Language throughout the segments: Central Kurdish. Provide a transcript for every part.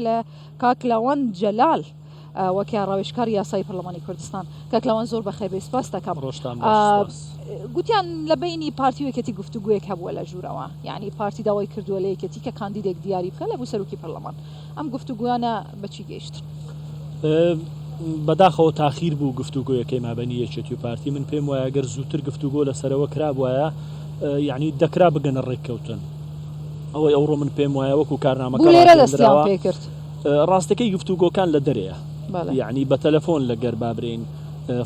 لە کاک لاوەند جەلال وەکە ڕاوێژکاری یاسایی پەرلەمانی کوردستان. کاک لاوەند زۆر بەخێر بێی سپاست دەکەم. ڕۆژتان باش سپاس. گوتیان لە بەینی پارتی و یەکێتی گفتوگۆیەک هەبووە لە ژوورەوە یانی پارتی داوای کردووە لە یەکێتی کە کاندیدێک دیاری بکە لە بۆ سەرۆکی پەرلەمان ئەم گفتوگۆیانە بە چی گەیشتن؟ بەداخەوە تاخیر بوو گفتوگۆیەکەی مابەنی یەکێتی و پارتی من پێم وایە گەر زووتر گفتوگۆ لەسەرەوە کرابوایە یعنی دەکرا بگەنە ڕێککەوتن. ئەوەی ئەوڕۆ من پێم وایە وەکو کارنامەکە بۆ لێرە دەستیان ڕاگەیەندراوە پێکرد؟ ڕاستەکەی گفتوگۆکان لە دەرێیە بەڵێ. یەعنی بە تەلەفۆن لە گەر با برێین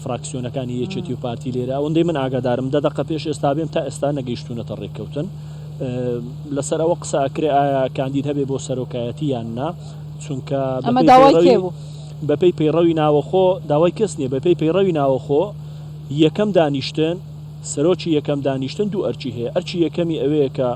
فراکسیۆنەکانی یەکێتی و پارتی لێرە ئەوەندەی من ئاگادارم دە دەقە پێش ئێستا بێم تا ئێستا نەگەیشتوونەتە ڕێککەوتن لەسەر ئەوە قسە ئەکرێ ئایا کاندید هەبێ بۆ سەرۆکایەتی یان نا چونکە ئەمە بەپێی داوای کێ پەیڕەوی بوو؟ بەپێی پەیڕەوی ناوەخۆ داوای کەس نییە بەپێی پەیڕەوی ناوەخۆ یەکەم دانیشتن سەرۆکی یەکەم دانیشتن دوو ئەرکی هەیە، ئەرکی یەکەمی ئەوەیە کە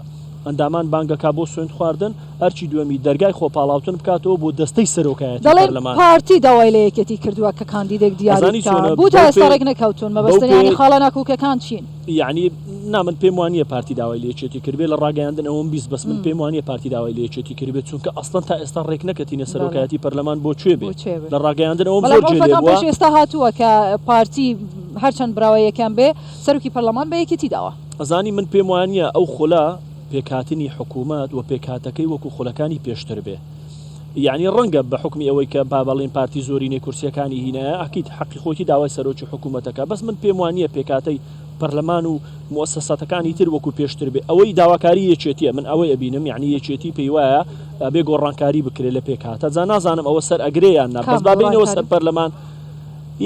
ئەندامان بانگەکا بۆ سوێند خواردن، ئەرکی دووەمی دەرگای خۆپاڵاوتن بکاتەوە بۆ دەستەی سەرۆکایەتی دەڵێن پەرلەمان. پارتی داوای لە یەکێتی کردووە کە کاندیدێک دیاری ئەزانی بکا، چۆنە بۆ تا بەو ئێستا پێ ڕێک نەکەوتوون، بەو مەبەستن پێ یانی خاڵە ناکۆکەکان چین؟ یەعنی نا من پێم وانییە پارتی داوای لە یەکێتی کردبێ، لە ڕاگەیاندن ئەوەم 20 بەس من پێم وانییە پارتی داوای لە یەکێتی کردبێ، چونکە ئەسڵەن تا ئێستا ڕێک نەکەتینە بەڵێ. سەرۆکایەتی پەرلەمان بۆ کوێ بێ، بۆ کوێ بێ؟ لە ڕاگەیاندن ئەوەم بەڵام زۆر گوێ لێ عورفەکان بووە. پێش ئێستا هاتووە کە پارتی هەرچەند براوەی یەکەم بێ، سەرۆکی پەرلەمان بە یەکێتی داوە. ئەزانی من پێم وانیە ئەو خولە پێکهاتنی حکومەت و پێکهاتەکەی وەکو خولەکانی پێشتر بێ یەعنی ڕەنگە بە حوکمی ئەوەی کە با بەڵێن پارتی زۆرینەی کورسیەکانی هینایە ئەکید حەقی خۆیتی داوای سەرۆکی حکومەتەکە بەس من پێم وانیە پێکهاتەی پەرلەمان و موئەسەساتەکانی تر وەکو پێشتر بێ ئەوەی داواکاری یەکێتیە من ئەوەی ئەبینم یەعنی یەکێتی پێی وایە ئەبێ گۆڕانکاری بکرێ لە پێکهاتە جا نازانم ئەوە سەر ئەگرێ یان نا بەس کام با بێینەوە سەر گۆڕانکاری؟ پەرلەمان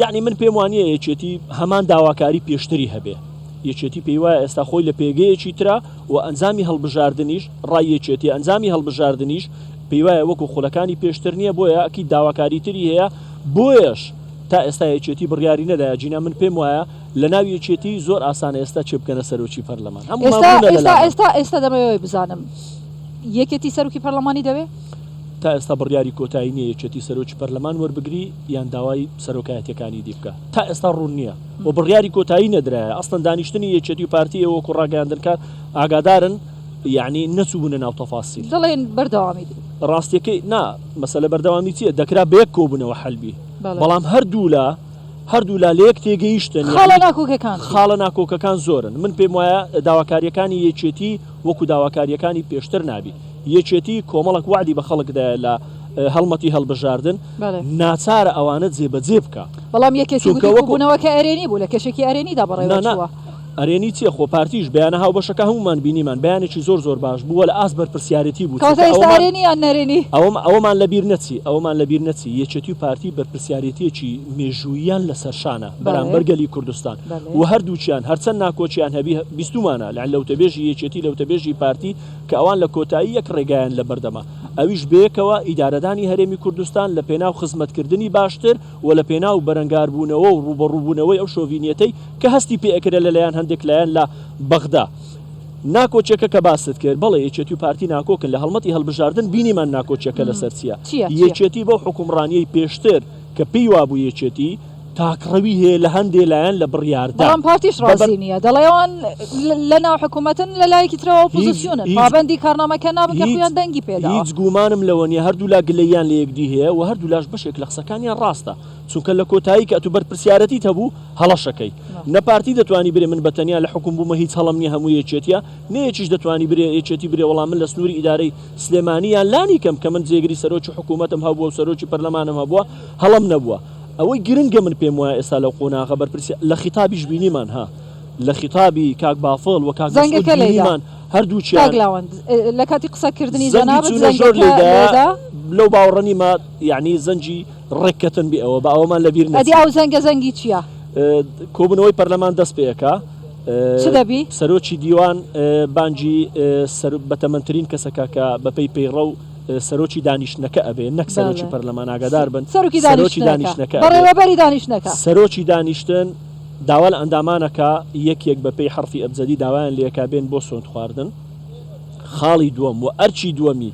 یەعنی من پێم وانیە یەکێتی هەمان داواکاری پێشتری هەبێ، یەکێتی پێیوایە ئێستا خۆی لە پێگەیەکی ترە و ئەنجامی هەڵبژاردنیش ڕای یەکێتیە ئەنجامی هەڵبژاردنیش پێیوایە وەکو خولەکانی پێشتر نیە بۆیە ئەکید داواکاری تری هەیە بۆیەش تا ئێستا یەکێتی بڕیاری نەدایە جینا من پێم وایە لەناو یەکێتی زۆر ئاسانە ئێستا کێ بکەنە سەرۆکی پەرلەمان هەموومان ئێستا ڕوونە ئێستا لەلامان. ئێستا ئێستا دەمەوێ بزانم یەکێتی سەرۆکی پەرلەمانی دەوێ؟ تا ئێستا بڕیاری کۆتایی نیە یەکێتی سەرۆکی پەرلەمان وەربگری یان داوای سەرۆکایەتیەکانی دی بکا تا ئێستا ڕوون نیە و بڕیاری کۆتایی نەدرایە ئەسڵەن دانیشتنی یەکێتی و پارتی ئێوە وەکو ڕاگەیاندنکار ئاگادارن یەعنی نەچووبوونە ناو تەفاسیل. دەڵێن بەردەوامی دەبێت. ڕاستیەکەی نا مەسەلە بەردەوامی چیە دەکرا بە یەک کۆبوونەوە حەل بی بەڵێ. بەڵام هەردوولا هەردوولا لە یەک تێگەیشتن خاڵە یەعنی ناکۆکەکان چین؟ خاڵە ناکۆکەکان زۆرن من پێم وایە داواکاریەکانی یەکێتی وەکو داواکاریەکانی پێشتر نابی یەکێتی کۆمەڵک وەعدی بە خەڵک دایە لە هەڵمەتی هەڵبژاردن ناچارە ئەوانە جێبەجێ بکا. بەڵام یەکێتی چونکە گوتی وەکو. کۆبوونەوەکە ئەرێنی بوو، لە کەشێکی ئەرێنیدا نا نا بەڕێوەچووە. ئەرێنی چیە خۆ پارتیش بەیانە هاوبەشەکە هەموومان بینیمان بەیانێکی زۆر زۆر باش بوو وە لە ئاست بەرپرسیارێتی بوو کەواتە چونکە ئێستا ئەوەمان ئەرێنی یان نەرێنی؟ ئەوەم ئەوەمان لەبیر نەچی ئەوەمان لەبیر نەچی یەکێتی و پارتی بەرپرسیارێتیەکی مێژووییان لەسەر شانە بەڵێ بەرامبەر گەلی کوردستان بەڵێ. و هەردووکیان هەرچەند ناکۆکیان هەبی بیستوومانە لە لەوتەبێژی یەکێتی لەوتەبێژی پارتی کە ئەوان لە کۆتایی یەک ڕێگایان لەبەردەمە ئەویش بەیەکەوە ئیدارەدانی هەرێمی کوردستان لە پێناو خزمەتکردنی باشتر و لە پێناو بەرەنگاربوونەوە و ڕووبەڕووبوونەوەی ئەو شۆڤینیەتەی کە هەستی پێ ئەکرێ لە لایەن هەندێک لایەن لە بەغدا. ناکۆکیەکە کە باست کرد، بەڵێ یەکێتی و پارتی ناکۆکن، لە هەڵمەتی هەڵبژاردن بینیمان ناکۆکیەکە لەسەر چیە. چیە؟ چیە؟ یەکێتی بەو حوکمڕانیەی پێشتر کە پێی وابوو یەکێتی، تاکڕەوی هەیە لە هەندێ لایەن لە بڕیاردان. بەڵام پارتیش بە بەر. ڕازی نییە، دەڵێ ئەوان لە ناو حکوومەتن، لە لایەکی ترەوە هیچ ئۆپۆزسیۆنن، هیچ پابەندی کارنامەکە نابن کە هیچ خۆیان دەنگی پێ داوە. هیچ گومانم لەوە نییە هەردوولا گلەییان لە یەکدی هەیە و هەردوولاش بەشێک لە قسەکانیان ڕاستە، چونکە لە کۆتایی کە ئەتوو بەرپرسیارەتیت هەبوو هەڵەشەکەی. نە پارتی دەتوانی برێ من بە تەنیا لە حوکم بوومە هیچ هەڵەم نییە هەموو یەکێتییە، نە یەکیش دەتوانی برێ یەکێتی برێ وەڵا من لە سنووری ئیدارەی سلێمانی یان لانی کەم کە من جێگری سەرۆکی حکوومەتم هەبووە و سەرۆکی پەرلەمانم هەبووە هەڵەم نەبووە. ئەوەی گرنگە من پێم وایە ئێستا لەو قۆناغە بەرپرسی لە خیتابیش بینیمان ها لە خیتابی کاک بافڵ و کاک مەسعود زەنگەکە لێیدا بینیمان هەردووکیان کاک لاوەند لە کاتی قسەکردنی زەنگی جەنابت چوونە ژۆر زەنگەکە لێیدا لێدا. لەو باوەڕە نیمە یەعنی زەنگی ڕێککەتن بێ ئەوە با ئەوەمان لە بیر ئەدی نەچی. ئەو زەنگە زەنگی چییە؟ کۆبوونەوەی پەرلەمان دەست پێ ئەکا. چ دەبی؟ سەرۆکی دیوان بانگی بەتەمەنترین کەسەکە کە بەپێی پەیڕەو سەرۆکی دانیشتنەکە ئەبێ نەک سەرۆکی پەرلەمان ئاگادار بن سەرۆکی سەرۆکی دانیشتنەکە ئەبێ. بەڕێوەبەری دانیشتنەکە. سەرۆکی دانیشتن داوا لە ئەندامان ئەکا یەک یەک بەپێی حەرفی ئەبجەدی داوایان لێ ئەکا بێن بۆ سوێند خواردن. خاڵی دووەم و ئەرکی دووەمی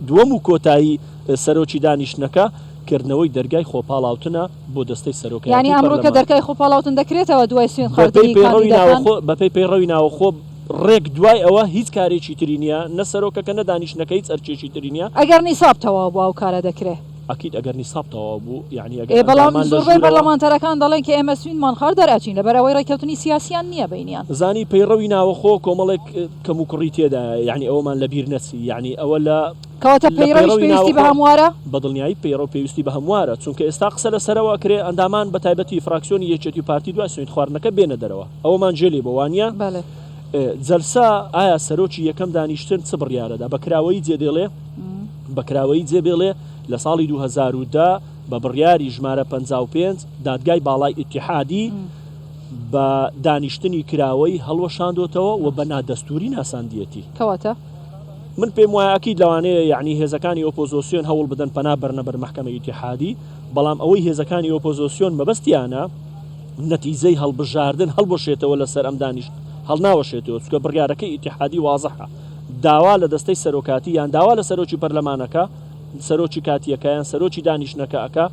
دووەم و کۆتایی سەرۆکی دانیشتنەکە کردنەوەی دەرگای خۆپاڵاوتنە بۆ دەستەی سەرۆکایەتی یانی ئەمڕۆ کە پەرلەمان. دەرکای خۆپاڵاوتن دەکرێتەوە دوای سوێند بەپێی خواردنی پەیڕەوی کاندیدەکان؟ ناوەخۆ بەپێی پەیڕەوی ناوەخۆ. ڕێک دوای ئەوە هیچ کارێکی تری نییە، نە سەرۆکەکە نە دانیشتنەکە هیچ ئەرکێکی تری نییە. ئەگەر نیساب تەواو بوو ئەو کارە دەکرێ؟ ئەکید ئەگەر نیساب تەواو بوو، یەعنی ئەگەر ئێ بەڵام ئەندامان لە زۆربەی ژوورەوە. پەرلەمانتارەکان دەڵێن کە ئێمە سویندمان خوارد دەرئەچین لەبەر ئەوەی ڕێککەوتنی سیاسیان نییە بەینیان. زانی پەیڕەوی ناوەخۆ کۆمەڵێک کەموکوڕی تێدایە، یەعنی ئەوەمان لەبیر نەچی، یەعنی ئەوە لە. کەواتە لە پەیڕەویش پەیڕەوی پێویستی بە ناوەخۆ هەموارە؟ بە دڵنیایی پەیڕەو پێویستی بە هەموارە، چونکە ئێستا قسە لەسەرەوە ئەکرێ ئەندامان بە تایبەتی فراکسیۆنی یەکێتی و پارتی دوای سویند خواردنەکە بێنە دەرەوە، ئەوەمان جێ لێ بووە وانیە؟ بەلێ. جەلسە ئایا سەرۆکی یەکەم دانیشتن چ بڕیارەدا بە کراوەیی جێ دێڵێ؟ بە کراوەیی جێ بێڵێ لە ساڵی 2010 بە بڕیاری ژمارە 55 دادگای باڵای ئیتیحادی بە دانیشتنی کراوەی هەڵوەشاندۆتەوە و بە نادەستوری ناساندیەتی. کەواتە؟ من پێم وایە ئەکید لەوانەیە یەعنی هێزەکانی ئۆپۆزۆسیۆن هەوڵ بدەن پەنا بەرنە بەر مەحکەمەی ئیتیحادی، بەڵام ئەوەی هێزەکانی ئۆپۆزۆسیۆن مەبەستیانە نەتیجەی هەڵبژاردن هەڵبوەشێتەوە لەسەر ئەم دانیشت هەڵناوەشێتەوە چونکە بڕیارەکەی ئیتیحادی وازحە داوا لە دەستەی سەرۆکاتی یان داوا لە سەرۆکی پەرلەمانەکە سەرۆکی کاتیەکە یان سەرۆکی دانیشتنەکە ئەکا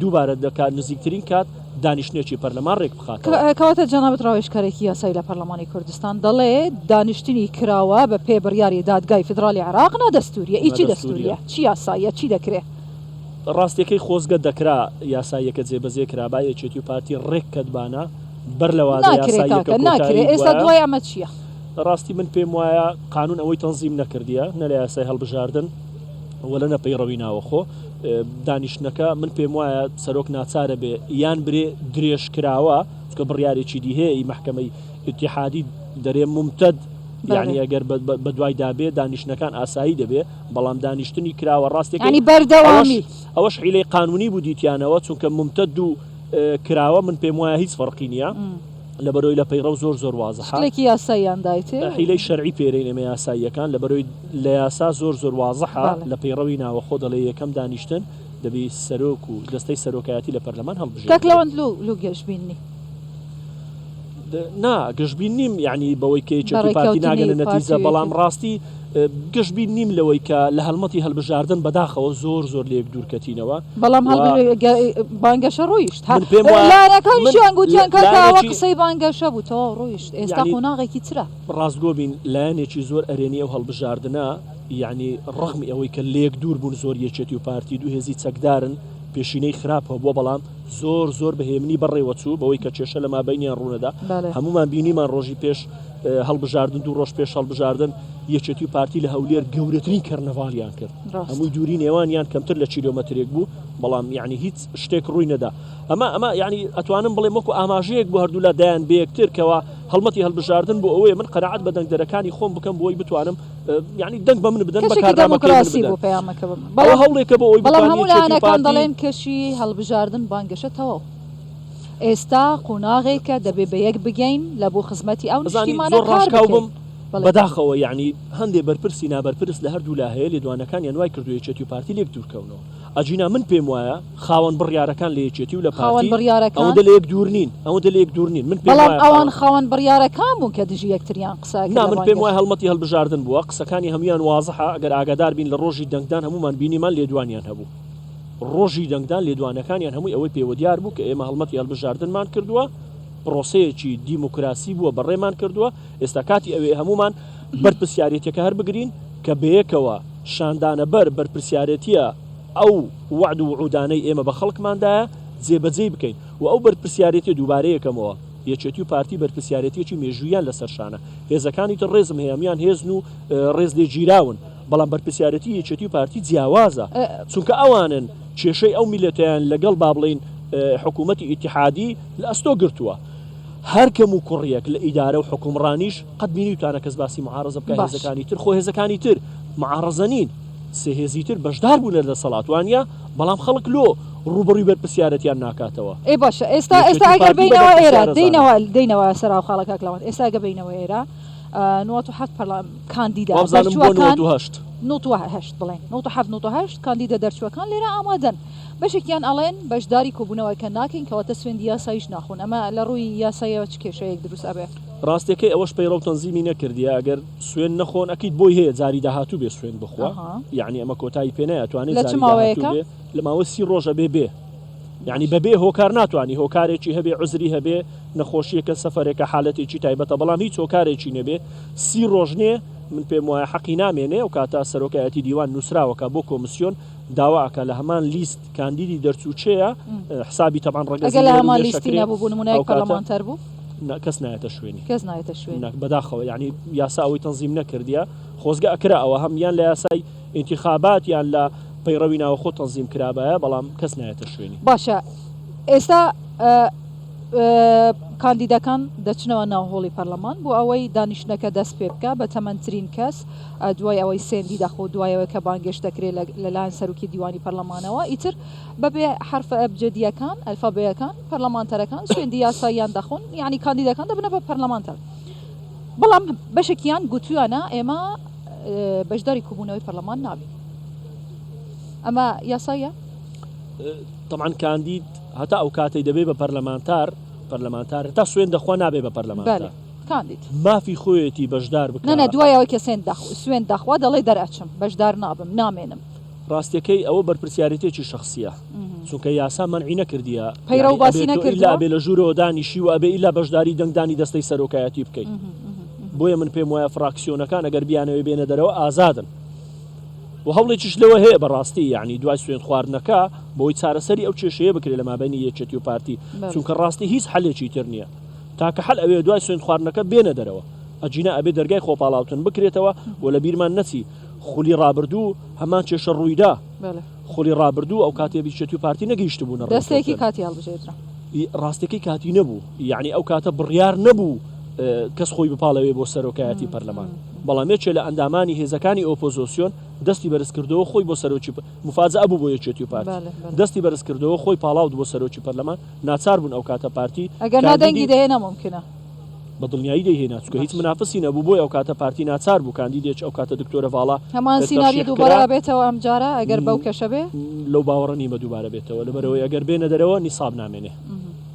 دووبارە دەکات نزیکترین کات دانیشتنێکی پەرلەمان رێک بخاتەوە. کەواتە جەنابت ڕاوێژکارێکی یاسایی لە پەرلەمانی کوردستان دەڵێ دانیشتنی کراوە بە پێ بڕیاری دادگای فیدراڵی عێراق نادەستوریە ئی چی دەستوریە چی یاساییە چی دەکرێ؟ ڕاستیەکەی خۆزگە دەکرا یاساییەکە جێبەجێ کرابا یەکێتی و پارتی ڕێک کەتبانە بەر لە وادە ناکرێ یاساییەکە کاکە ناکرێ کۆتایی ئێستا بوایە. دوای ئەمە چیە؟ ڕاستی من پێم وایە قانون ئەوەی تەنزیم نەکردیە نە لە یاسای هەڵبژاردن و لە نە پەیڕەوی ناوەخۆ دانیشتنەکە من پێم وایە سەرۆک ناچارە بێ یان برێ درێژ کراوە چونکە بڕیارێکی دی هەیە ئی مەحکەمەی ئیتیحادی دەرێ مومتەد یعنی ئەگەر بە دوای دابێ دانیشتنەکان ئاسایی دەبێ بەڵام دانیشتنی کراوە ڕاستەکەی ینی بەردەوامی ئەوەش حیلەی قانونی بوو دیتیانەوە چونکە مومتەد و کراوە من پێم وایە هیچ فەرقی نییە لەبەرەوەی لە پەیڕەو زۆر زۆر وازحە. شکلێکی یاساییان دایتێ. حیلەی شەرعی پێرەین ئێمە یاساییەکان لەبەرەوەی لە یاسا زۆر زۆر وازحە لە پەیڕەوی ناوەخۆ دەڵێ یەکەم دانیشتن دەبی سەرۆک و دەستەی سەرۆکایەتی لە پەرلەمان هەڵبژێردرێت. کاک لەوەند لۆ لۆ گەشبین نی؟ نا گەشبین نیم یەعنی بەوەی کە یەکێتی و پارتی ناگەنە نەتیجە بەڵام ڕاستی گەشبین نیم لەوەی کە لە هەڵمەتی هەلبژاردن بەداخەوە زۆر زۆر لەیەک دوور کەتینەوە. بەڵام بانگەشە ڕۆیشت لایەنەکانیشیان گوتیان کاکە ئەوە قسەی بانگەشە بوو تەواو ڕۆیشت ئێستا قۆناغێکی ترە. ڕاستگۆ بین لایەنێکی زۆر ئەرێنی ئەو هەڵبژاردنە یەعنی ڕەغمی ئەوەی کە لێک دوور بوون زۆر یەکێتی و پارتی دوو هێزی چەکدارن پێشینەی خراپ هەبووە بەڵام زۆر زۆر بە هێمنی بەڕێوە چوو بەوەی کە کێشە لە مابەینیان ڕوونەدا هەمومان بینیمان ڕۆژی پێش هەڵبژاردن دوو ڕۆژ پێش هەڵبژاردن یەکێتی و پارتی لە هەولێر گەورەترین کەرنەڤاڵیان کرد هەمووی دووری نێوانیان کەمتر لە کیلۆمەترێک بوو بەڵام یعنی هیچ شتێک ڕووی نەدا ئەمە ئەمە یعنی ئەتوانم بڵێم وەکو ئاماژەیەک بۆ هەردوولا دایان بەیەکتر کەوا هەڵمەتی هەڵبژاردن بۆ ئەوەیە من قەناعەت بە دەنگدەرەکانی خۆم بکەم بۆی بتوانم یعنی دەنگ بە من بدەن بە کارنامەکەی من بدەن پەیامەکە بەڵام هەوڵێکە بۆ ئەوەی بەڵام هەموو لایەنەکان دەڵێن کەشی هەڵبژاردن بانگەشە تەواو ئێستا قۆناغێکە دەبێ بە یەک بگەین لە بۆ خزمەتی ئەو نیشتیمانە زۆر کار ڕاشکاو بکەین. بم بەداخەوە یەعنی هەندێ بەرپرسی نابەرپرس لە هەردوولا هەیە لێدوانەکانیان وای کردووە یەکێتی و پارتی لێک دوورکەونەوە ئەگینا من پێم وایە خاوەن بڕیارەکان لە یەکێتی و لە خاوەن پارتی بڕیارەکان؟ ئەوەندە لە یەک دوور نین ئەوەندە لە یەک دوور نین من پێم بەڵام وایە ئەوان خاوەن خاوەن بڕیارەکان بوون کە دژی یەکتریان قسە ئەکرد نا لە من پێم وایە بانگەشە. هەڵمەتی هەڵبژاردن بووە قسەکانی هەموویان وازحە ئەگەر ئاگادار بین لە ڕۆژی دەنگدان هەموومان بینیمان لێدوانیان هەبوو ڕۆژی دەنگدان لێدوانەکانیان هەمووی ئەوەی پێوەدیار بوو کە ئێمە هەڵمەتی هەڵبژاردنمان کردووە، پرۆسەیەکی دیموکراسی بووە بەڕێمان کردووە، ئێستا کاتی ئەوەیە هەموومان بەرپرسیارێتیەکە هەربگرین کە بەیەکەوە شاندانە بەر بەرپرسیارێتیە ئەو وەعد و وعودانەی ئێمە بە خەڵکمان دایە جێبەجێی بکەین و ئەو بەرپرسیارێتیە دووبارەیەکەمەوە یەکێتی و پارتی بەرپرسیارێتیەکی مێژووییان لەسەر شانە هێزەکانی تر ڕێزم هەیە هەموویان هێزن و ڕێز لێگیراون بەڵام بەرپرسیارێتی یەکێتی و پارتی جیاوازە چونکە ئەوانن کێشەی ئەو میللەتەیان لەگەڵ با بڵێین حکوومەتی ئیتیحادی لە ئەستۆ گرتووە. هەر کەم و کوڕیەک لە ئیدارە و حوکمڕانیش قەت بینیوتانە کەس باسی معارەزە بکا هێزەکانی تر خۆ هێزەکانی تر معارەزە نین سێ هێزی تر بەشدار بوون لە دەسەڵات وانە بەڵام خەڵک لۆ ڕووبەڕووی بەرپرسیارەتیان ناکاتەوە. ئێ باشە ئێستا ئێستا ئەگەر بینەوە ئێرە دەینەوە دەینەوە سەر ئەو خاڵە کاک لاوەند ئێستا ئەگە بینەوە ئێرە 97 پەرلەمان کاندیدە وابزانم بۆ دەرچووەکان 98. 98 بڵێن 97 98 کاندیدە دەرچووەکان لێرە ئامادەن بەشێکیان ئەڵێن بەشداری کۆبوونەوەکە ناکەین کەواتە سوێندی یاساییش ناخۆن ئەمە لە ڕووی یاساییەوە چ کێشەیەک دروست ئەبێ؟ ڕاستیەکەی ئەوەش پەیڕەو تەنزیمی نەکردیە ئەگەر سوێند نەخۆن ئەکید بۆی هەیە جاری داهاتوو بێ سوێند بخوا یەعنی ئەمە کۆتایی پێ نایە ئەتوانێ لە چ جاری داهاتوو ماوەیەکە؟ بێ لە ماوەی 30 ڕۆژ ئەبێ بێ. یعنی بەبێ هۆکار ناتوانانی هۆکارێکی هەبێ عزری هەبێ نەخۆشیەکە سەفەرێکە حالەتێکی تایبەتە بەڵام هیچ هۆکارێکی نەبێ سی ڕۆژ نێ من پێم وایە حەقی نامێنێ ئەو کاتە سەرۆکایەتی دیوان نووسراوەکە بۆ کۆمسیۆن داوا ئەکا لە هەمان لیست کاندیدی دەرچوو کێیە حسابی تەبعەن ڕەگەزی ئەگەر لە نێر و هەمان مێش لیستی ئەکرێ نەبوو بۆ نموونە ئەو یەک کاتە پەرلەمانتار بوو؟ نا کەس نایەتە شوێنی. کەس نایەتە شوێنی. نا بەداخەوە یانی یاسا ئەوەی تەنزیم نەکردیە خۆزگە ئەکرا ئەوە هەم یان لە یاسای ئینتیخابات یان لە پەیڕەوی ناوەخۆ تەنزیم کرابایە بەڵام کەس نایەتە شوێنی. باشە ئێستا کاندیدەکان دەچنەوە ناو هۆڵی پەرلەمان بۆ ئەوەی دانیشتنەکە دەست پێ بکا بە تەمەنترین کەس دوای ئەوەی سێندی دەخۆ دوای ئەوەی کە بانگێشت دەکرێت لەلایەن سەرۆکی دیوانی پەرلەمانەوە ئیتر بەبێ حەرفە ئەبجەدییەکان، ئەلفابێیەکان، پەرلەمانتەرەکان سوێندی یاساییان دەخۆن یانی کاندیدەکان دەبنە بە پەرلەمانتەر بەڵام بەشێکیان گوتویانە ئێمە بەشداری کۆبوونەوەی پەرلەمان نابین ئەمە یاساییە؟ تەبعەن کاندید هەتا ئەو کاتەی دەبێ بە پەرلەمانتار پەرلەمانتار تا سوێن دەخوا نابێ بە پەرلەمانتار. بەلێ کاندید. مافی خۆیەتی بەشدار بکا. نا نا دوای ئەوەی کە سوێند سوێند دەخوا دەڵێ دەرئەچم بەشدار نابم نامێنم. ڕاستیەکەی ئەوە بەرپرسیارێتیەکی شەخسیە چونکە یاسا مەنعی نەکردیە پەیڕەو یانی باسی ئەبێ تۆ ئیلا نەکردووە؟ ئەبێ لە ژوورەوە دانیشی و ئەبێ ئیلا بەشداری دەنگدانی دەستەی سەرۆکایەتی بکەی بۆیە من پێم وایە فراکسیۆنەکان ئەگەر بیانەوێ بێنە دەرەوە ئازادن. و هەوڵێکیش لەوە هەیە بەڕاستی یەعنی دوای سوێند خواردنەکە بۆی چارەسەری ئەو کێشەیە بکرێت لە مابەینی یەکێتی و پارتی چونکە ڕاستی هیچ حەلێکی تر نییە تاکە حەل ئەوەیە دوای سوێند خواردنەکە بێنە دەرەوە ئەگینا ئەبێ دەرگای خۆپاڵاوتن بکرێتەوە و لە بیرمان نەچی خولی ڕابردوو هەمان کێشە ڕوویدا خولی ڕابردوو ئەو کاتێ یەکێتی و پارتی نەگەیشتبوونە دەستەیەکی کاتی هەڵبژێردرا. ڕاستەکەی کاتی نەبوو یەعنی ئەو کاتە بڕیار نەبوو کەس خۆی بپاڵەوێ بۆ سەرۆکایەتی پەرلەمان بەڵام یەکێ لە ئەندامانی هێزەکانی ئۆپۆزۆسیۆن دەستی بەرزکردەوە خۆی بۆ سەرۆکی مفاجەئە بوو بۆ یەکێتی و پارتی دەستی بەرزکردەوە خۆی پاڵاوت بۆ سەرۆکی پەرلەمان ناچار بوون ئەو کاتە پارتی ئەگەر نا دەنگی دەهێنا مومکینە. بە دڵنیایی دەیهێنا چونکە هیچ منافسی نەبوو بۆیە ئەو کاتە پارتی ناچار بوو کاندیدێکی ئەو کاتە دکتۆرە ڤاڵا هەمان سیناریۆ تەرشیح دووبارە کرا. ئەبێتەوە ئەمجارە ئەگەر بەو کەشە بێ؟ لەو باوەڕە نیمە دووبارە بێتەوە لەبەرئەوەی ئەگەر بێنە دەرەوە نیساب نامێنێ.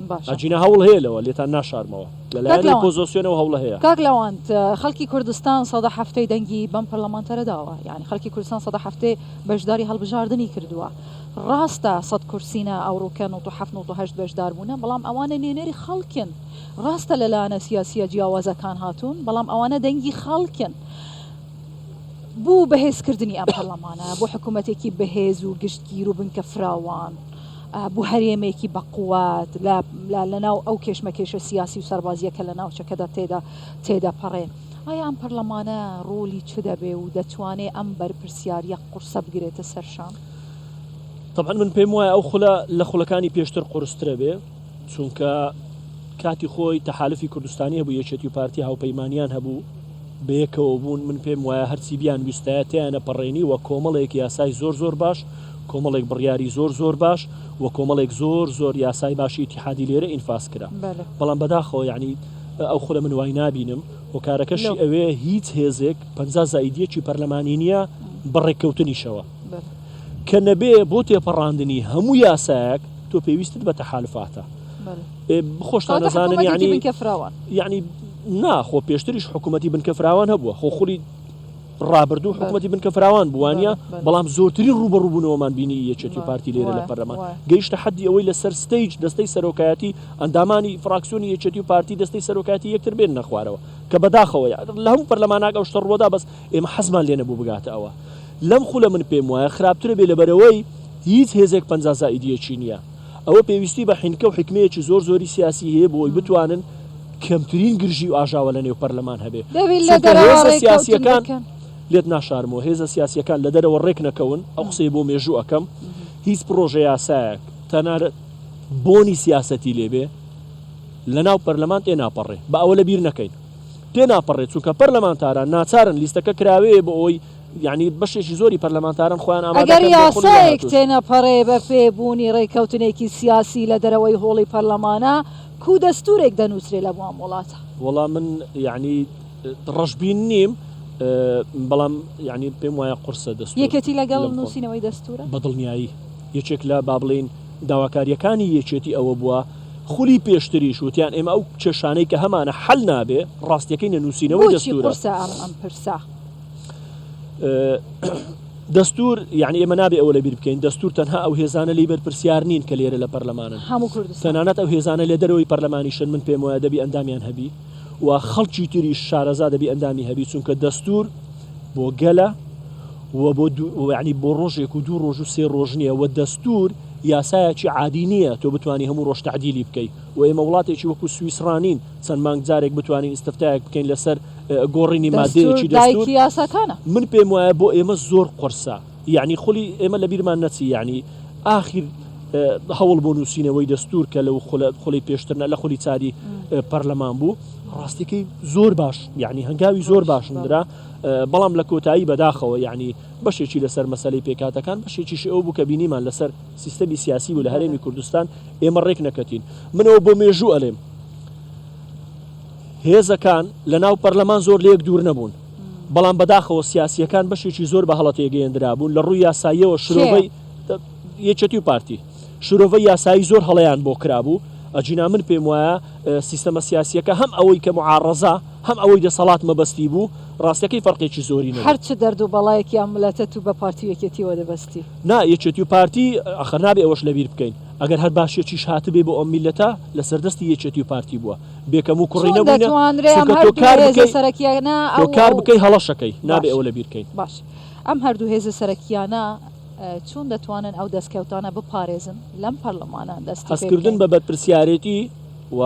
باشە. ئەگینا هەوڵ هەیە لەوە لێتان ناشارمەوە لە کاک لایەن لاوەند. ئۆپۆزۆسیۆنەوە هەوڵە هەیە. کاک لاوەند خەڵکی کوردستان سەدە حەفتەی دەنگی بەم پەرلەمانتەرە داوە یانی خەڵکی کوردستان سەدە حەفتێ بەشداری هەڵبژاردنی کردووە ڕاستە سەد کورسینە ئەوڕوکە 97 98 بەشدار بوونە بەڵام ئەوانە نوێنەری خەڵکن ڕاستە لە لایەنە سیاسیە جیاوازەکان هاتوون بەڵام ئەوانە دەنگی خەڵکن بۆ بەهێزکردنی ئەم پەرلەمانە بۆ حکوومەتێکی بەهێز و گشتگیر و بنکە فراوان بۆ هەرێمێکی بەقوات لەناو ئەو کێشمەکێشە سیاسی و سەربازیە کە لە ناوچەکەدا تێدا تێدەپەڕێ ئایا ئەم پەرلەمانە ڕۆلی چ دەبێ و دەتوانێ ئەم بەرپرسیاریە قورسە بگرێتە سەر شان؟ تەبعەن من پێم وایە ئەو خولە لە خولەکانی پێشتر قورسترە بێ چونکە کاتی خۆی تەحالفی کوردستانی هەبوو یەکێتی و پارتی هاوپەیمانیان هەبوو بەیەکەوە بوون من پێم وایە هەرچی بیان ویستایە تێیانە پەڕێنی وە کۆمەڵێک یاسای زۆر زۆر باش کۆمەڵێک بڕیاری زۆر زۆر باش و کۆمەڵێک زۆر زۆر یاسای باشی ئیتیحادی لێرە ئینفاز کرا بەڵام بەداخەوە یعنی ئەو خولە من وای نابینم هۆکارەکەشی ئەوێ هیچ هێزێک 50 زائیدیەکی پەرلەمانی نییە بە ڕێککەوتنیشەوە کە نەبێ بۆ تێپەڕاندنی هەموو یاسایەک تۆ پێویستت بە تەحالفاتە خۆشتان نەزانن یعنی یعنی نا خۆ پێشتریش حکوومەتی بنکە فراوان هەبووە خۆ خولی ڕابردوو حکوومەتی بنکە فراوان بووانە بەڵام زۆرترین ڕوبەڕوبوونەوەمان بینی یەکێتی و پارتی لێرە لە پەرلەمان گەیشتە حەدی ئەوەی لەسەر stage دەستەی سەرۆکایەتی ئەندامانی فراکسیۆنی یەکێتی و پارتی دەستەی سەرۆکایەتی یەکتر بێن نەخوارەوە کە بەداخەوە لە هەموو پەرلەماناک ئەو شتە ڕووەدا بەس ئێمە حەزمان لێ نەبوو بگاتە ئەوە لەم خولە من پێم وایە خراپترە بێ لەبەرەوەی هیچ هێزێک 50 زائیدیەکی نییە ئەوە پێویستی بە حینکە و حیکمەیەکی زۆر زۆری سیاسی هەیە بۆ ئەوەی بتوانن کەمترین گرژی و ئاژاوە لە نێو پەرلەمان هەبێ. دەبی لە چونکە دەرەوە هێزە ڕێککەوتن سیاسییەکان بکەن. لێت ناشارمەوە هێزە سیاسییەکان لە دەرەوە ڕێک نەکەون، ئەو قسەیە بۆ مێژوو ئەکەم، هیچ پڕۆژە یاسایەک تەنانەت بۆنی سیاسەتی لێ بێ لە ناو پەرلەمان تێناپەڕێ. با ئەوە لە بیر نەکەین. تێناپەڕێ چونکە پەرلەمانتاران ناچارن لیستەکە کراوەیە بۆ ئەوەی یانی بەشێکی زۆری پەرلەمانتاران خۆیان ئامادە ئەگەر کەن بۆ خولی یاسایەک داهاتووش. تێنەپەڕێ بە پێ بوونی ڕێککەوتنێکی سیاسی لە دەرەوەی هۆڵی پەرلەمانە، کوو دەستوورێک دەنووسرێ لە بۆ ئەم وڵاتە؟ وەڵا من یانی ڕەشبین نیم بەڵام یانی پێم وایە قورسە دەستوور یەکێتی لەگەڵ لەم خۆ. نووسینەوەی دەستوورە؟ بە دڵنیایی یەکێک لە با بڵێین داواکارییەکانی یەکێتی ئەوە بووە خولی پێشتریش وتیان ئێمە ئەو کێشانەی کە هەمانە حەل نابێ ڕاستیەکەی نەنووسینەوەی بۆچی دەستوورە. قورسە ئەم ئەم پرسە؟ دەستور یانی ئێمە نابێ ئەوە لەبیر بکەین دەستور تەنها ئەو هێزانە لێی بەرپرسیار نین کە لێرە لە پەرلەمانن هەموو کوردستان. تەنانەت ئەو هێزانە لە دەرەوەی پەرلەمانیشن من پێم وایە دەبی ئەندامیان هەبی و خەڵکی تریش شارەزا دەبی ئەندامی هەبی چونکە دەستور بۆ گەلە و بۆ یانی بۆ ڕۆژێک و دوو ڕۆژ و سێ ڕۆژ نییە و دەستور یاسایەکی عادی نییە تۆ بتوانی هەموو ڕۆژ تەعدیلی بکەی و ئێمە وڵاتێکی وەکو سویسڕا نین چەند مانگ جارێک بتوانین ئیستفتایەک بکەین لەسەر گۆڕینی مادەیەکی دەستور دایکی یاساکانە. من پێم وایە بۆ ئێمە زۆر قورسە یەعنی خولی ئێمە لەبیرمان نەچی یەعنی ئاخیر هەوڵ بۆ نووسینەوەی دەستور کە لەو خولی پێشتر لە خولی چاری پەرلەمان بوو ڕاستیەکەی زۆر باش یعنی هەنگاوی زۆر باش نرا بەڵام لە کۆتایی بەداخەوە یعنی بەشێکی لەسەر مەسلەی پێکاتەکان بەشێکیش ئەو بوو کە بینیمان لەسەر سیستەمی سیاسی بوو لە هەرێمی کوردستان ئێمە ڕێک نەکەتین منەوە بۆ مێژوو ئەلێم هێزەکان لە ناو پەرلەمان زۆر لەیەک دوور نەبوون، بەڵام بەداخەوە سیاسییەکان بەشێکی زۆر بە هەڵە تێگەیەندرابوون، لە ڕووی یاساییەوە شرۆڤەی یەکێتی و پارتی شرۆڤەی یاسایی زۆر هەڵەیان بۆ کرابوو، ئەگینا من پێم وایە سیستەمە سیاسییەکە هەم ئەوەی کە موعاڕەزە هەم ئەوەی دەسەڵات مەبەستی بوو، ڕاستیەکەی فەرقێکی زۆری نەبوو. هەر چ دەرد و بەڵایەکی ئەم ملەتە تو بە پارتی و یەکێتیەوە دەبەستی. نا یەکێتی و پارتی ئاخر نابێ ئەوەش لەبیر بکەین ئەگەر هەر باشیەکیش هاتبێ بۆ ئەم میللەتە لەسەر دەستی یەکێتی و پارتی بووە بێ کەم و کوڕی چۆن نەبووینە دەتوانرێ ئەم چونکە تۆ هەردوو کار هێزە بکەی سەرەکیانە تۆ ئەو کار ئەو بکەی هەڵەشەکەی نابێ باش ئەوە لەبیر کەین. باش ئەم هەردوو هێزە سەرەکیانە چۆن دەتوانن ئەو دەستکەوتانە بپارێزن لەم پەرلەمانە دەستی پێ هەستکردن بکەین؟ بە بەرپرسیارێتی و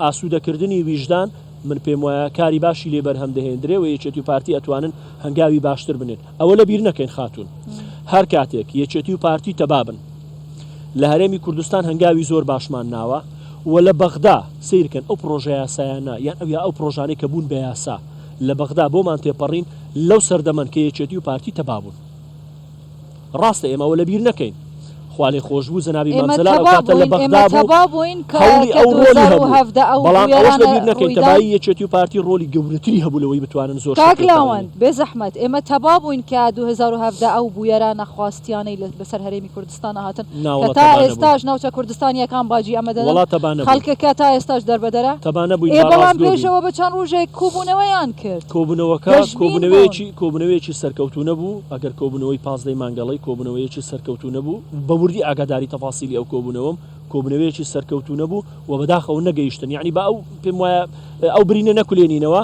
ئاسوودەکردنی ویژدان من پێم وایە کاری باشی لێ بەرهەم دەهێندرێ و یەکێتی و پارتی ئەتوانن هەنگاوی باشتر بنێن ئەوە لەبیر نەکەین خاتوون هەر کاتێک یەکێتی و پارتی تەبابن لە هەرێمی کوردستان هەنگاوی زۆر باشمان ناوە و لە بەغدا سەیرکەن ئەو پڕۆژە یاسایانە یان ئەو یا ئەو پڕۆژانەی کە بوون بە یاسا لە بەغدا بۆمان تێپەڕین لەو سەردەمەن کە یەکێتی و پارتی تەبا بوون. ڕاستە ئێمە ئەوە لەبیر نەکەین خوا لێ خۆشبوو جەنابی مام ئێمە جەلال ئەو تەبا کاتە لە بووین ئێمە بەغدا بوو تەبا بووین کە هەوڵی کە ئەو ڕۆلی هەبوو 2017 ئەو بەڵام ئەوەش بویەرانە لەبیر نەکەین ڕوویدان. تەبایی یەکێتی و پارتی ڕۆلی گەورەتری هەبوو لەوەی بتوانن زۆر شت کاک تێپەڕێنن. لاوەند بێ زەحمەت ئێمە تەبا بووین کە 2017 ئەو بویەرە نەخواستیانەی لە بەسەر هەرێمی کوردستانا هاتن نا کە وەڵا تا تەبا نەبووین. ئێستاش ناوچە کوردستانیەکان باجی ئەمە دەدەن وەڵا تەبا نەبووین. خەڵکەکە تا ئێستاش دەربەدەرە تەبا نەبووین ئێ با بەڵام ڕاستگۆ پێش بین. ئەوە بە چەند ڕوژێک کوبوونەوەیان کرد کۆبوونەوەکە گەشبین بوون. کۆبوونەوەیەکی کۆبوونەوەیەکی سەرکەوتوو نەبوو، ئەگەر کۆبوونەوەی پازدەی مانگەڵەی کۆبوونەوەیەکی سەرکەوتوو نەبوو، بە وردی ئاگاداری تەفاسیلی ئەو کۆبوونەوەم، کۆبوونەوەیەکی سەرکەوتوو نەبوو و بەداخەوە نەگەیشتن یەعنی با ئەو پێم وایە ئەو برینە نەکولێنینەوە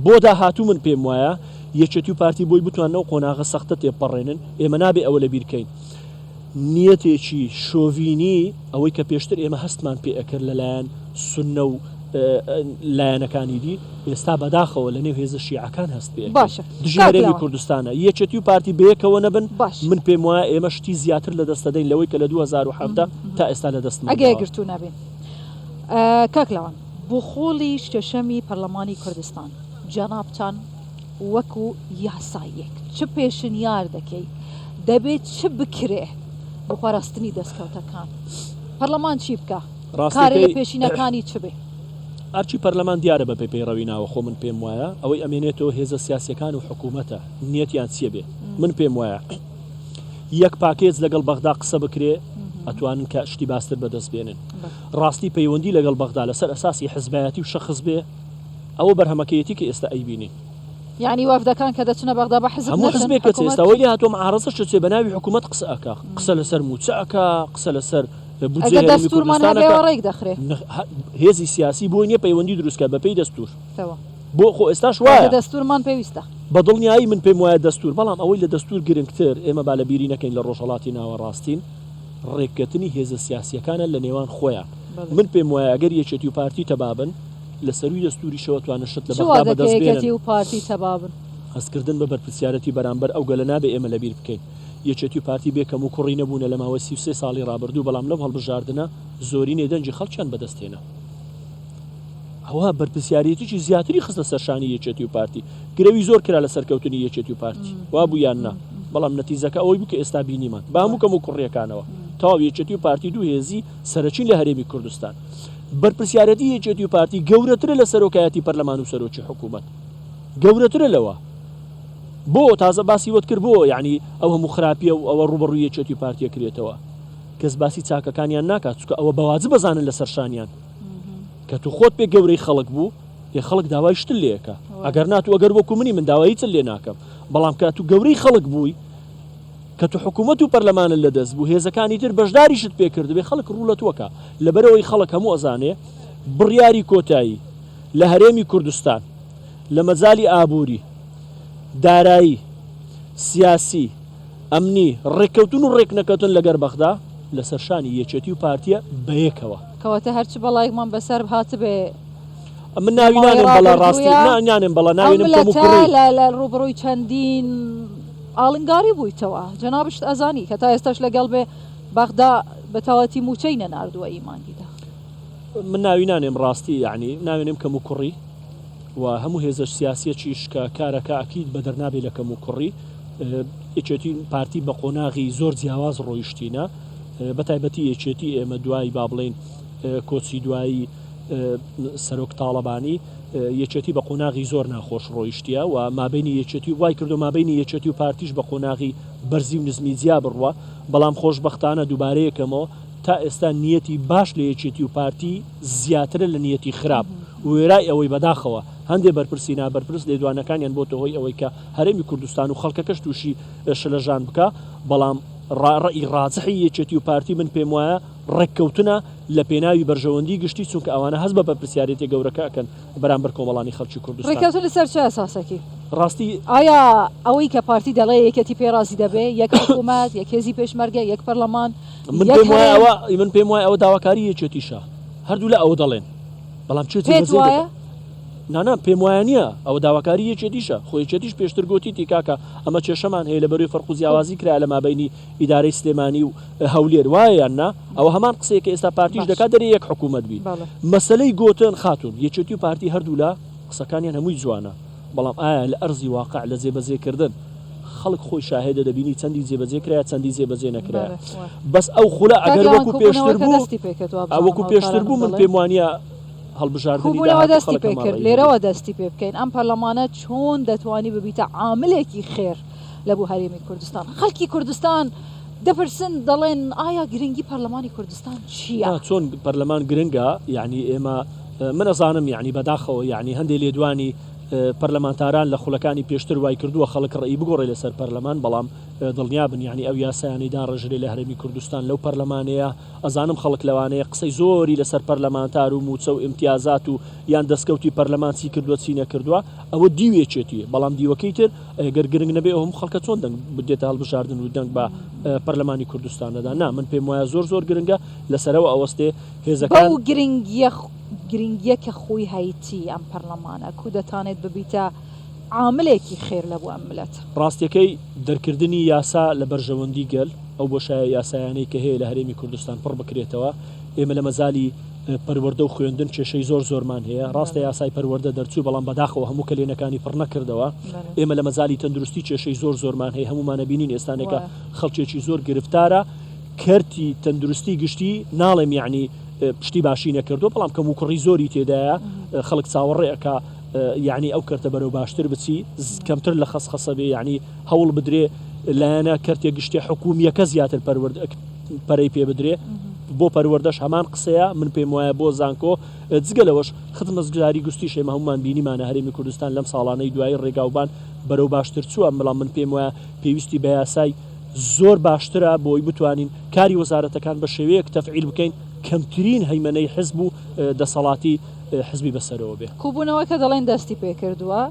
بۆ داهاتوو من پێم وایە یەکێتی و پارتی بۆی بتوانن ئەو قۆناغە سەختە تێپەڕێنن ئێمە نابێ ئەوە لەبیر کەین نیەتێکی شۆڤینی ئەوەی کە پێشتر ئێمە هەستمان پێ ئەکرد لەلایەن سوننە و لایەنەکانی دی ئێستا بەداخەوە لە نێو هێزە شیعەکان هەست پێ ئەکەین باشە دژی کاک هەرێمی لاوەند. کوردستانە یەکێتی و پارتی بەیەکەوە نەبن باش. من پێم وایە ئێمە شتی زیاتر لە دەست دەدەین لەوەی کە لە 2017 تا ئێستا لە دەستمان ئەگە داوە. یەکگرتوو نەبین. کاک لاوەند بۆ خۆڵی شەشەمی پەرلەمانی کوردستان جەنابتان وەکو یاساییەک چ پێشنیار دەکەی دەبێ چ بکرێ بۆ پاراستنی دەستکەوتەکان؟ پەرلەمان چی بکا؟ کارە لە ڕاستیەکەی پێشینەکانی چ بێ؟ ئەرکی پەرلەمان دیارە بەپێی پەیڕەوی ناوەخۆ من پێم وایە ئەوەی ئەمێنێتەوە هێزە سیاسیەکان و حکومەتە نیەتیان چیە بێ من پێم وایە یەک پاکێج لەگەڵ بەغدا قسە بکرێ ئەتوانن کە شتی باستر بەدەست بێنن ڕاستی پەیوەندی لەگەڵ بەغدا لەسەر ئەساسی حزبایەتی و شەخس بێ ئەوە بەرهەمەکەیەتی کە ئێستا ئەیبینین. یانی وەفدەکان کە دەچنە بەغدا بە حزب هەموو نەچن حزبێک کە چێ حکومەت ئێستا وەی لێ هاتووە معارەزەش دەچێ بە ناوی حکوومەت قسە ئەکا قسە لەسەر مووچە ئەکا قسە لەسەر بودجەی ئەگەر هەرێمی دەستوورمان کوردستان هەبێ ئەکا ئەوە ڕێک دەخرێ. نە هێزی سیاسی بۆی نییە پەیوەندی دروست کات بە پێی دەستوور تەواو. بۆ خۆ ئێستاش کەواتە وایە. دەستوورمان پێویستە. بە دڵنیایی من پێم وایە دەستوور بەڵام ئەوەی لە دەستوور گرنگتر ئێمە با لە بیری نەکەین لە ڕۆژهەڵاتی ناوەڕاستین ڕێککەتنی هێزە سیاسییەکانە لە نێوان خۆیان بەڵێ. من پێم وایە ئەگەر یەکێتی و پارتی تەبا بن لە سەرووی دەستووریشەوە توانن شت لە چ بەغدا وا دەکەی بەدەست بێنن. یەکێتی و پارتی تەبا بن؟ هەستکردن بە بەرپرسیارەتی بەرامبەر ئەو گەلە نابێ ئێمە لەبیر بکەین. یەکێتی و پارتی بێ کەموکوڕی نەبوونە لە ماوەی 33 ساڵی ڕابردوو، بەڵام لەو هەڵبژاردنە زۆرینەی دەنگی خەڵکیان بەدەست هێنا. ئەوە بەرپرسیارێتیی زیاتری خستە سەر شانی یەکێتی و پارتی. گرەوی زۆر کرا لە سەرکەوتنی یەکێتی و پارتی. وا بوو یان نا؟ بەڵام نەتیجەکە ئەوەی بوو کە ئێستا بینیمان. بە هەموو کەموکوڕییەکانەوە. تەواو یەکێتی و پارتی دوو هێزی سەرەکین لە هەرێمی کوردستان. بەرپرسیارێتی یەکێتی و پارتی گەورەترە لە سەرۆکایەتی پەرلەمان و سەرۆکی حکوومەت. گەورەترە لەوە. بۆ تازە باسی وەت کرد بۆ یەعنی ئەو هەموو خراپیە و ئەوە ڕووبەڕووی یەکێتی و پارتی ئەکرێتەوە. کەس باسی چاکەکانیان ناکات چونکە ئەوە بە واجب ئەزانن لەسەر شانیان. کە تو خۆت پێ گەورەی خەڵک بوو ئێ خەڵک داوای شتت لێ ئەکا. ئەگەر نا تو ئەگەر وەکو منی من داوای هیچت لێ ناکەم. بەڵام کە تو گەورەی خەڵک بووی. کە تو حکوومەت و پەرلەمانت لە دەست بوو هێزەکانی تر بەشداریشت پێ کردبێ خەڵک ڕوو لە توەکا لەبەرئەوەی خەڵک هەموو ئەزانێ بڕیاری کۆتایی لە هەرێمی کوردستان لە مەجالی ئابووری، دارایی، سیاسی، ئەمنی، ڕێککەوتن و ڕێکنەکەوتن لەگەر بەغدا لەسەر شانی یەکێتی و پارتیە بەیەکەوە. کەواتە هەرچ بەڵایەکمان بەسەر هاتبێ من لە ناوی ماوەی نانێم بەڵا ڕاستی ڕابردوویا نا نانێم بەڵا ئەو ناوێنم ملەتە کەموکوڕی. لە لە ڕووبڕووی چەندین ئاڵنگاری بوویتەوە جەنابشت ئەزانی کە تا ئێستاش لەگەڵ بێ بەغدا بە تەواوەتی مووچەی نەناردووە ئی مانگی دا. من ناوی نانێم ڕاستی یەعنی ناوێنێم کەموکوڕی و هەموو هێزە سیاسیەکیش کە کارەکە ئەکید بەدەر نابێ لە کەموکوڕی یەکێتی پارتی بە قۆناغی زۆر جیاواز ڕۆیشتینە بە تایبەتی یەکێتی ئێمە دوای با بڵێین کۆچی دوایی سەرۆک تاڵەبانی یەکێتی بە قۆناغی زۆر ناخۆش ڕۆیشتیە و مابینی یەکێتی وای کردو مابینی یەکێتی و پارتیش بە قۆناغی بەرزی و نزمی جیا بڕوە بەڵام خۆشبەختانە دووبارەیەکەمەوە تا ئێستا نیەتی باش لە یەکێتی و پارتی زیاترە لە نیەتی خراپ وێرای ئەوەی بەداخەوە هەندێ بەرپرسی نابەرپرس لێدوانەکانیان بۆتە هۆی ئەوەی کە هەرێمی کوردستان و خەڵکەکەش تووشی شلەژان بکا بەڵام ڕەئی ڕاجحی یەکێتی و پارتی من پێم وایە ڕێککەوتنە لە پێناوی بەرژەوەندی گشتی چونکە ئەوانە هەست بە بەرپرسیارێتیە گەورەکە ئەکەن بەرامبەر کۆمەڵانی خەڵکی کوردستان. ڕێککەوتن لەسەر چ ئەساسێکی؟ ڕاستی. ئایا ئەوەی کە پارتی دەڵێ یەکێتی پێی ڕازی دەبێ؟ یەک حکوومەت، یەک هێزی پێشمەرگە، یەک پەرلەمان، من یەک پێم وایە هەرێم؟ ئەوە من پێم وایە ئەوە داواکاری یەکێتیشە. هەردوولا ئەوە دەڵێن. بەڵام کێ پێت جێبەجێی وایە؟ دەکا؟ نا نا پێم وایە نییە. ئەوە داواکاری یەکێتیشە. خۆ یەکێتیش پێشتر گۆتیتی کاکە ئەمە کێشەمان هەیە لەبەرەی فەرق و جیاوازی کرایە لە مابەینی ئیدارەی سلێمانی و هەولێر وایە یان نا؟ ئەوە هەمان قسەیە کە ئێستا پارتیش باش. دەکات دەرێ یەک حکوومەت بین. بەڵێ. مەسەلەی گۆتن خاتوون یەکێتی و پارتی هەردوولا قسەکانیان هەمووی جوانە بەڵام ئایا لە ئەرزی واقع لە جێبەجێ کردن خەڵک خۆی شاهێدە دەبینی چەندی جێبەجێ کرایە چەندی جێبەجێ نەکرایە بەڵێ وایە. بەس ئەو خولە کاک ئەگەر لاوان وەکو پێشتر کۆبوونەوەکە بوو دەستی پێکرد وابزانم وەکو پێشتر هاوکارانم بوو من دەڵێن. پێم وانیە هەڵبژاردنی کۆبوونەوە داهاتوو دەستی خەڵک هەمان پێکرد ڕەئی هەبێ. لێرەوە دەستی پێ بکەین ئەم پەرلەمانە چۆن دەتوانی ببیتە عاملێکی خێر لە بۆ هەرێمی کوردستان خەڵکی کوردستان دەپرسن دەڵێن ئایا گرنگی پەرلەمانی کوردستان چییە؟ نا چۆن پەرلەمان گرنگە یەعنی ئێمە من ئەزانم یەعنی بەداخەوە یەعنی هەندێ لێدوانی پەرلەمانتاران لە خولەکانی پێشتر وای کردووە خەڵک ڕەئی بگۆڕێ لەسەر پەرلەمان بەڵام دڵنیابن یەعنی ئەو یاسایانەی داڕێژرێ لە هەرێمی کوردستان لەو پەرلەمانەیە ئەزانم خەڵک لەوانەیە قسەی زۆری لەسەر پەرلەمانتار و مووچە و ئیمتیازات و یان دەستکەوتی پەرلەمان چی کردووە چی نەکردووە ئەوە دیوێکێتی بەڵام دیوەکەی تر گەر گرنگ نەبێ ئەو هەموو خەڵکە چۆن دەنگ بدێتە هەڵبژاردن و دەنگ بە پەرلەمانی کوردستان دەدا نا من پێم وایە زۆر زۆر گرنگە لەسەرەوە ئەوەستێ هێزەکان. بەو گرنگیە گرنگیە کە خۆی هەیتی ئەم پەرلەمانە کو دەتانێت ببیتە عاملێکی خێر لە بۆ ئەم ملەتە. ڕاستیەکەی دەرکردنی یاسا لە بەرژەوەندی گەل، ئەو بۆشایە یاسایانەی کە هەیە لە هەرێمی کوردستان پڕ بکرێتەوە، ئێمە لە مەجالی پەروەردە و خوێندن کێشەی زۆر زۆرمان هەیە، ڕاستە یاسای پەروەردە دەرچوو بەڵام بەداخەوە هەموو کەلێنەکانی پڕ نەکردەوە، ئێمە لە مەجالی تەندروستی کێشەی زۆر زۆرمان هەیە، هەموومان ئەبینین ئێستانێکە خەڵکێکی زۆر گرفتارە، کەرتی تەندروستی گشتی ناڵێم یەعنی شتی باشی نەکردووە بەڵام کەموکوڕی زۆری تێدایە، خەڵک چاوەڕێ ئەکا یەعنی ئەو کەرتە بەرەو باشتر بچی، کەمتر لە خەسخەسە بێ، یەعنی هەوڵ بدرێ لایەنە کەرتێ گشتێ حکوومییەکە زیاتر پەروەرد پەرەی پێ بدرێ، بۆ پەروەردەش هەمان قسەیە، من پێم وایە بۆ زانکۆ، جگە لەوەش خزمەتگوزاری گشتیش ئێمە هەموومان بینیمانە هەرێمی کوردستان لەم ساڵانەی دوایی ڕێگاوبان بەرەو باشتر چووە، بەڵام من پێم وایە پێویستی بە یاسای زۆر باشترە بۆی بتوانین کاری وەزارەتەکان بە شێوەیەک تەفعیل بکەین کەمترین هەیمەنەی حزب و دەسەڵاتی حزبی بەسەرەوە بێ. کۆبوونەوەکە دەڵێن دەستی پێکردووە،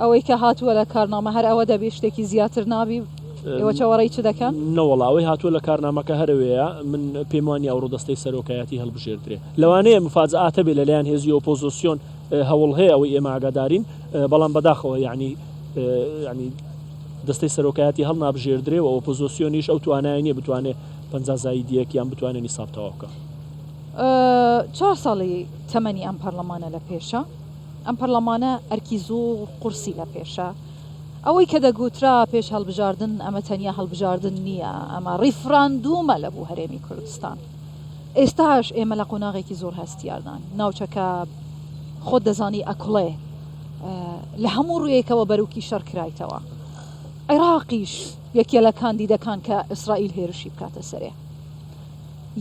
ئەوەی کە هاتووە لە کارنامە هەر ئەوە دەبی شتێکی زیاتر نابی؟ ئێوە چاوەڕێی چ دەکەن؟ نەوەڵا ئەوەی هاتووە لە کارنامەکە هەر ئەوەیە، من پێم وانیە ئەوڕۆ دەستەی سەرۆکایەتی هەڵبژێردرێ. لەوانەیە مفاجئات هەبێ لەلایەن هێزی ئۆپۆزۆسیۆن هەوڵ هەیە ئەوەی ئێمە ئاگادارین، بەڵام بەداخەوە یەعنی یەعنی دەستەی سەرۆکایەتی هەڵنابژێردرێ و ئۆپۆزۆسیۆنیش ئەو توانایە نیە بتوانێ 50 زاید یەک یان بتوانێ نیساب تەواو بکا. چوار ساڵی تەمەنی ئەم پەرلەمانە لە پێشە. ئەم پەرلەمانە ئەرکی زۆر قورسی لە پێشە. ئەوەی کە دەگوترا پێش هەڵبژاردن ئەمە تەنیا هەڵبژاردن نییە، ئەمە ڕیفراندومە لە بۆ هەرێمی کوردستان. ئێستاش ئێمە لە قۆناغێکی زۆر هەستیاردان. ناوچەکە خۆت دەزانی ئەکوڵێ لە هەموو ڕوویەکەوە بەروکی شەڕ کرایتەوە. عێراقیش یەکێ لە کاندیدەکان کە ئیسرائیل هێرشی بکاتە سەرێ.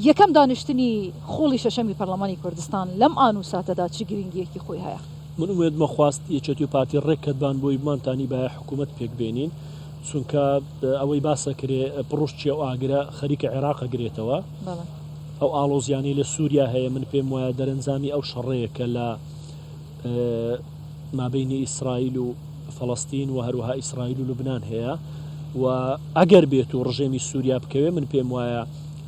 یەکەم دانیشتنی خوڵی شەشەمی پەرلەمانی کوردستان لەم ئان و ساتەدا چ گرنگییەکی خۆی هەیە؟ من ئومێدمە خواست یەکێتی و پارتی ڕێک کەتبان بۆی بمانتانیبایە حکومەت پێک بێنین. چونکە ئەوەی باسەکرێ پڕوشکی ئەو ئاگرە خەریکە عێراق ئەگرێتەوە. ئەو ئاڵۆزیانەی لە سووریا هەیە من پێم وایە دەرەنجامی ئەو شەڕەیە کە لە مابەینی ئیسرائیل و فەڵەستین و هەروەها ئیسرائیل و لوبناان هەیە و ئەگەر بێت و ڕژێمی سووریا بکەوێ من پێم وایە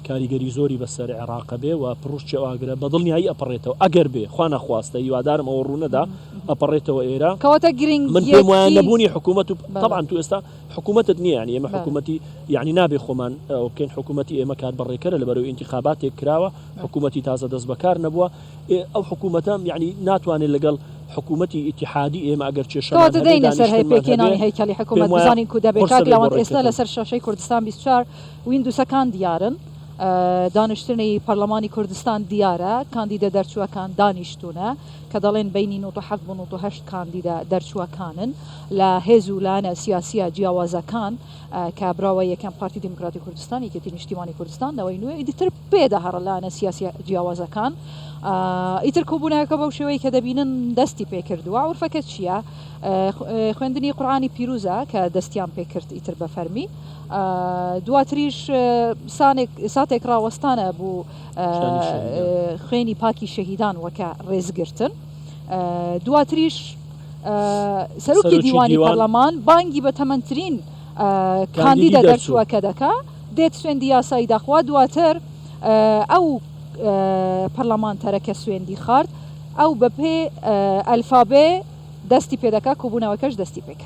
کاریگەری زۆری بەسەر عێراقە بێ و پڕوشکی ئەو ئاگرە بە دڵنیایی ئەپەڕێتەوە ئەگەر بێ خوا نەخواستە هیوادارم ئەوە ڕوونەدا ئەپەڕێتەوە ئێرە. کەواتە من پێم وایە گرنگیەتی نەبوونی حکوومەت و بەڵێ. تەبعەن تو ئێستا حکوومەتت نییە یانی ئێمە بەڵێ. حکوومەتی یانی نابێ خۆمان ئەوە بکەین حکوومەتی ئێمە کاربەڕێکەرە لەبەرەوەی ئینتیخاباتێک کراوە بەڵێ. حکوومەتی تازە دەستبەکار نەبووە ئێ ئەو حکوومەتە یانی ناتوانێ لەگەڵ حکوومەتی ئیتیحادی ئێمە ئەگەر کێشەمان کەواتە هەبێ دێینە سەر هەی دانیشتنمان هەبێ پێکهێنانی هەیکەلی پێم حکوومەت وایە بزانین کو دەبێ قورسە کاک بێ بۆ لاوەند ئێستا ڕێککەوتن. لەسەر شاشەی کوردستان 24 ویندوسەکان دیارن دانیشتنی پەرلەمانی کوردستان دیارە کاندیدە دەرچووەکان دانیشتوونە کە دەڵێن بەینی 97 بۆ 98 کاندیدە دەرچووەکانن لە هێز و لایەنە سیاسیە جیاوازەکان کە براوە یەکەم پارتی دیموکراتی کوردستان یەکێتی نیشتیمانی کوردستان نەوەی نوێ ئیدی تر پێدەهەڕە لایەنە سیاسیە جیاوازەکان ئیتر کۆبوونەوەکە بەو شێوەی کە دەبینن دەستی پێکردووە عورفەکە چییە خوێندنی قورئانی پیروزە کە دەستیان پێکرد ئیتر بە فەرمی دواتریش سانێک ساتێک ڕاوەستانە بوو خوێنی پاکی شەهیدان وەکە ڕێزگرتن دواتریش سەرۆکی دیوانی پەرلەمان بانگی بە تەمەنترین کاندیدە دەرچووەکە دەکا دێت سوێندی یاسایی دەخوا دواتر ئەو پەرلەمانتەرە کە سوێندی خارد ئەو بەپێ ئەلفابێ دەستی پێدەکا کۆبوونەوەکەش دەستی پێکرد.